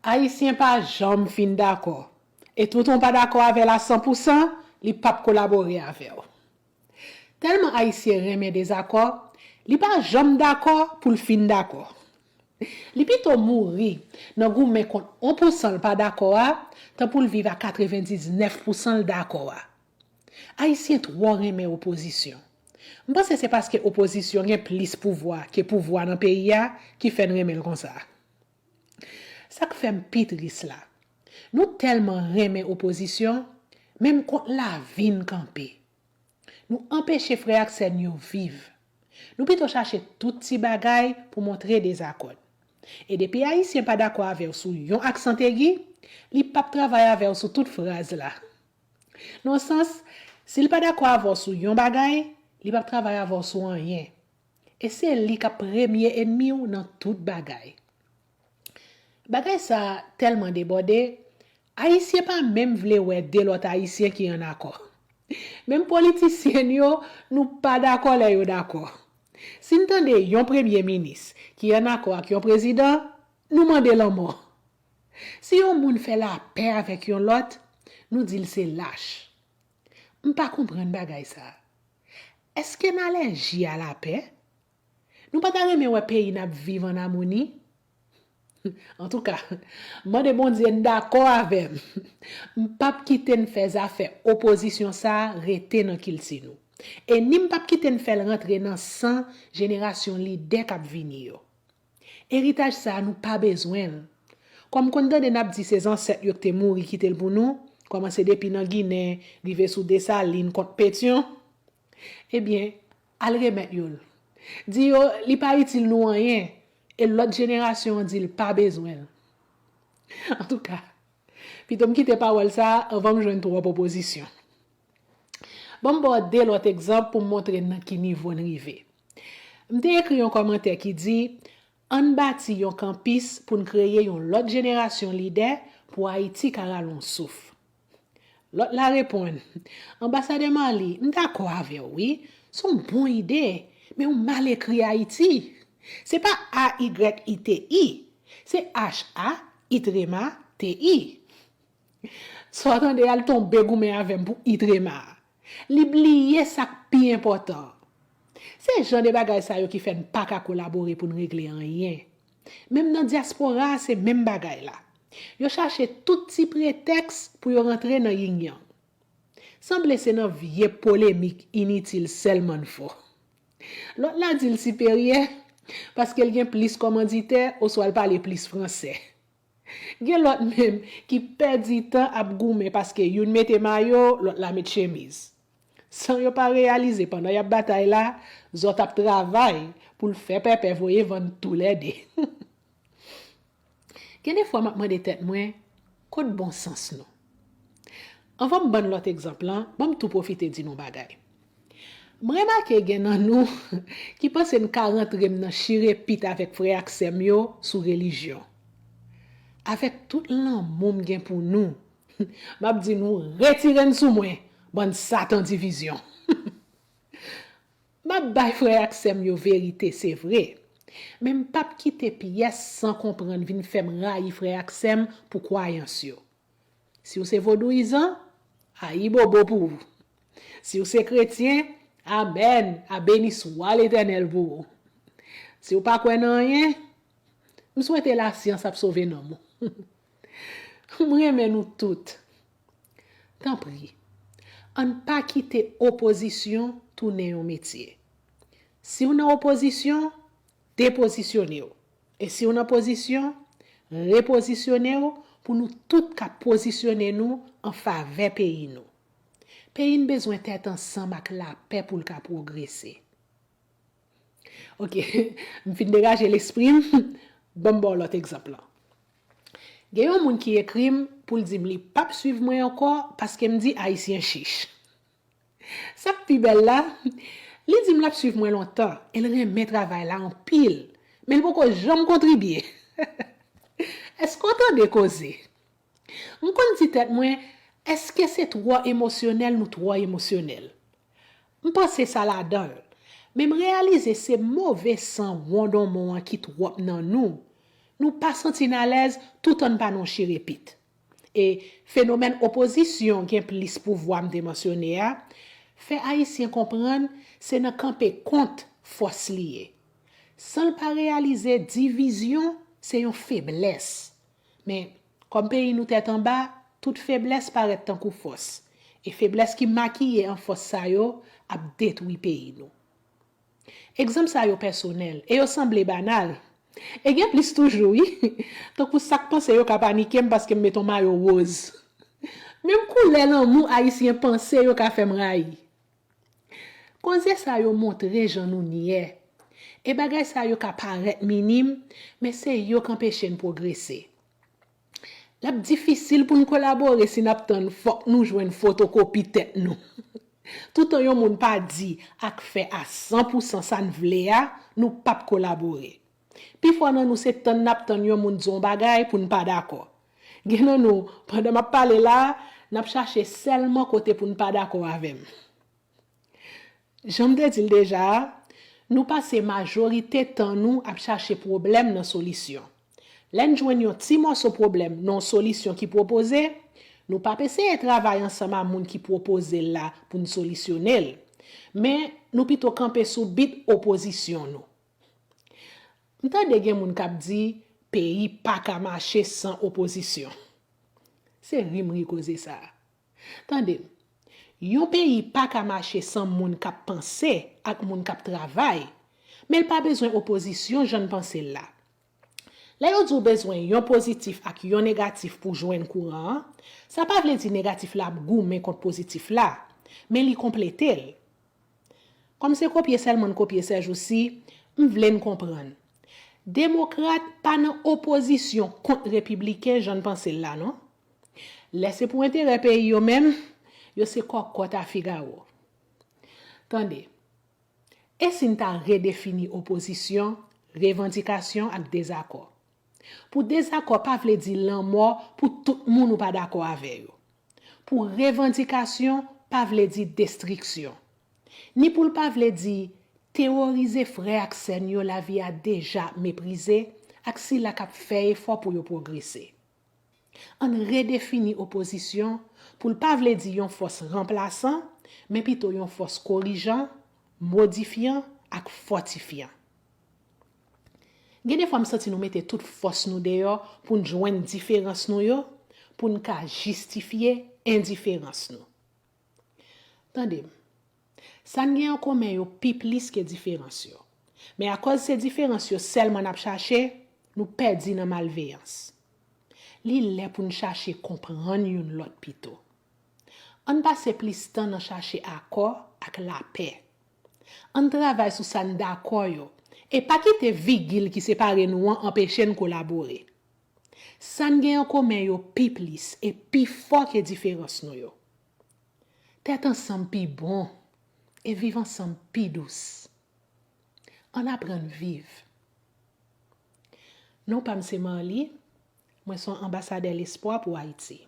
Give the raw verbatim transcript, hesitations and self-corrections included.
Ayisyen pa janm fin dakò. E toutan w pa dakò avè l a san pou san, li p ap kolabore avè w. Tèlman Ayisyen renmen dezakò, li pa janm dakò pou l fin dakò. Li pito mouri nan goumen kont yon pou san l pa dakò a, tan pou l viv a katrevendiznèf pou san l dakò a. Ayisyen twò renmen opozisyon. M panse se paske opozisyon gen plis pouvwa ke pouvwa nan peyi a ki fè n renmen l konsa. Sa k fè m pi tris la, nou tèlman renmen opozisyon, menm kont lavi n kanpe. Nou anpeche frè ak sè n yo viv. Nou pito chache tout ti bagay pou montre dezakò n. E depi Ayisyen pa dakò avè w sou yon aksan tegi, li p ap travay avè w sou tout fraz la. Nan yon sans, si l pa dakò avè w sou yon bagay, li p ap travay avè w sou anyen. E se li k ap premye enmi w nan tout bagay. Bagay sa a tèlman debòde, Ayisyen pa menm vle wè de lòt Ayisyen ki ann akò. Menm politisyen n yo, nou pa dakò lè yo dakò. Si n tande yon premye minis ki ann akò ak yon prezidan, nou mande lanmò. Si yon moun fè lapè avèk yon lòt, nou di l se lach. M pa konprann bagay sa a. Èske n alèji a lapè? Nou pa ta renmen wè peyi n ap viv ann amoni? Antouka, m mande Bondye n dakò avè m. M p ap kite n fè zafè opozisyon sa a rete nan kilti nou. E ni m p ap kite n fè l rantre nan san jenerasyon lidè k ap vini yo. Eritaj sa a, nou pa bezwen l. Kòm konn tande n ap di se zansèt yo k te mouri kite l pou nou, kòmanse depi nan Ginen, rive sou Desalin kont Petyon, ebyen, al remèt yo l. Di yo li pa itil nou anyen, e lòt jenerasyon an di l pa bezwen l. Antouka, pito m kite pawòl sa a anvan m jwenn twòp opozisyon. Ban m ba w de lòt egzanp pou m montre n nan ki nivo n rive. M te ekri yon kòmantè ki di, ann bati yon kanpis pou n kreye yon lòt jenerasyon lidè pou Ayiti ka rale yon souf. Lòt la reponn, anbasadè Marly, m dakò avè w, wi. Se yon bon ide, men ou mal ekri Ayiti. Se pa A Y I T I, se H A, Itrema, T I. Sa w tande a, l tonbe goumen avè m pou Itrema a. Li bliye sa k pi enpòtan. Se jan de bagay sa yo ki fè n pa ka kolabore pou n regle anyen. Menm nan dyaspora a, se menm bagay la. Yo chache tout ti pretèks pou yo rantre nan yingyang. Sanble se nan vye polemik initil sèlman n fò. Lòt la di l siperyè paske l gen plis kòmanditè oswa l pale plis fransè. Gen lòt menm ki pèdi tan ap goumen paske youn mete mayo, lòt la met chemiz. San yo pa reyalize pandan y ap batay la, zòt ap travay pou l fè pèpè voye vann toulède. Gen de fwa m ap mande tèt mwen, kot bon sans nou? Anvan m ban n lòt egzanp lan, ban m tou pwofite di n yon bagay. M remake gen nan nou ki panse n ka rantre m nan chire pit avèk frè ak sè m yo sou relijyon. Avèk tout lanmou m gen pou nou, m ap di nou retire n sou mwen, bann satan divizyon. M ap bay frè ak sè m yo verite, se vre. Men m p ap kite pyès san konprann vin fè m rayi frè ak sè m pou kwayans yo. Si w se vodouyizan, ayibobo pou ou. Si w se kretyen, amèn, abeniswa Letènèl pou ou. Si w pa kwè nan anyen, m swete lasyans ap sove nanm ou. M renmen nou tout. Tanpri, ann pa kite opozisyon tounen yon metye. Si w nan opozisyon, depozisyone w. E si w nan pozisyon, repozisyone w pou nou tout ka pozisyone nou an favè peyi nou. Peyi n bezwen tèt ansanm ak lapè pou l ka pwogrese. Oke, m fin degaje lespri m, ban m ba w lòt egzanp lan. Gen yon moun ki ekri m pou l di m li p ap swiv mwen ankò paske m di Ayisyen chich. Sa k pi bèl la, li di m l ap swiv mwen lontan e l renmen travay la anpil, men l poko janm kontribye. Èske w tande koze? M konn di tèt mwen, èske se twò emosyonèl nou twò emosyonèl? M panse sa ladan l, men m reyalize se move san wondonmon an ki twòp nan nou. Nou pa santi n alèz toutan n pa nan yon chire pit. E fenomèn opozisyon gen plis pouvwa m te mansyone a fè Ayisyen konprann se nan kanpe kont fòs li ye. San l pa reyalize divizyon se yon feblès. Men, kòm peyi nou tèt anba, tout feblès parèt tankou fòs. E feblès ki makiye an fòs sa yo ap detwi peyi nou. Egzanp sa yo pèsonèl e yo sanble banal. E gen plis toujou, wi. Tankou sa k panse yo ka panike m paske m met yon mayo woz. Menm koulè lanmou Ayisyen panse yo ka fè m rayi. Koze sa yo montre jan nou nyè. E bagay sa yo ka parèt minim, men se yo k anpeche n pwogrese. L ap difisil pou n kolabore si n ap tann fòk nou jwenn fotokopi tèt nou. Toutan yon moun pa di ak fè a san pou san sa n vle a, nou p ap kolabore. Pifò nan nou se tann n ap tann yon moun di yon bagay pou n pa dakò. Gen nan nou, pandan m ap pale la a, n ap chache sèlman kote pou n pa dakò avè m. Jan m te di l deja a, nou pase majorite tan nou ap chache pwoblèm nan solisyon. Lè n jwenn yon ti mòso pwoblèm nan yon solisyon ki pwopoze, nou p ap eseye travay ansanm a moun ki pwopoze l la pou n solisyone l, men nou pito kanpe sou bit opozisyon nou. M tande gen moun k ap di peyi pa ka mache san opozisyon. Se ri m ri koze sa a. Tande m, yon peyi pa ka mache san moun k ap panse ak moun k ap travay, men l pa bezwen opozisyon jan n panse l la. Lè yo di w bezwen yon pozitif ak yon negatif pou jwenn kouran an, sa pa vle di negatif la ap goumen kont pozitif la, men li konplete l. Kòm se kopye sèlman n kopye sèjousi, m vle n konprann. Demokrat pa nan opozisyon kont repibliken jan n panse l la non. Lè se pou enterè peyi yo menm, yo se kòkòt a Figawo. Tande, e si n ta redefini opozisyon, revandikasyon ak dezakò? Pou dezakò pa vle di lanmò pou tout moun ou pa dakò avè yo. Pou revandikasyon pa vle di destriksyon. Ni pou l pa vle di teworize frè ak sè n yo lavi a deja meprize ak sila k ap fè efò pou yo pwogrese. Ann redefini opozisyon pou l pa vle di yon fòs ranplasan, men pito yon fòs korijan, modifyan ak fòtifyan. Gen defwa m santi nou mete tout fòs nou deyò pou n jwenn diferans nou yo, pou n ka jistifye endiferans nou. Tande m, sa n gen an komen yo pi plis ke diferans yo. Men akòz se diferans yo sèlman n ap chache, nou pèdi nan malveyans. Li lè pou n chache konprann youn lòt pito. Ann pase plis tan nan chache akò ak lapè. Ann travay sou sa n dakò yo, e pa kite vigil ki separe nou an anpeche n kolabore. Sa n gen an komen yo pi plis e pi fò ke diferans nou yo. Tèt ansanm pi bon e viv ansanm pi dous. Ann aprann viv. Non pa m se Marly, mwen se yon anbasadè lespwa pou Ayiti.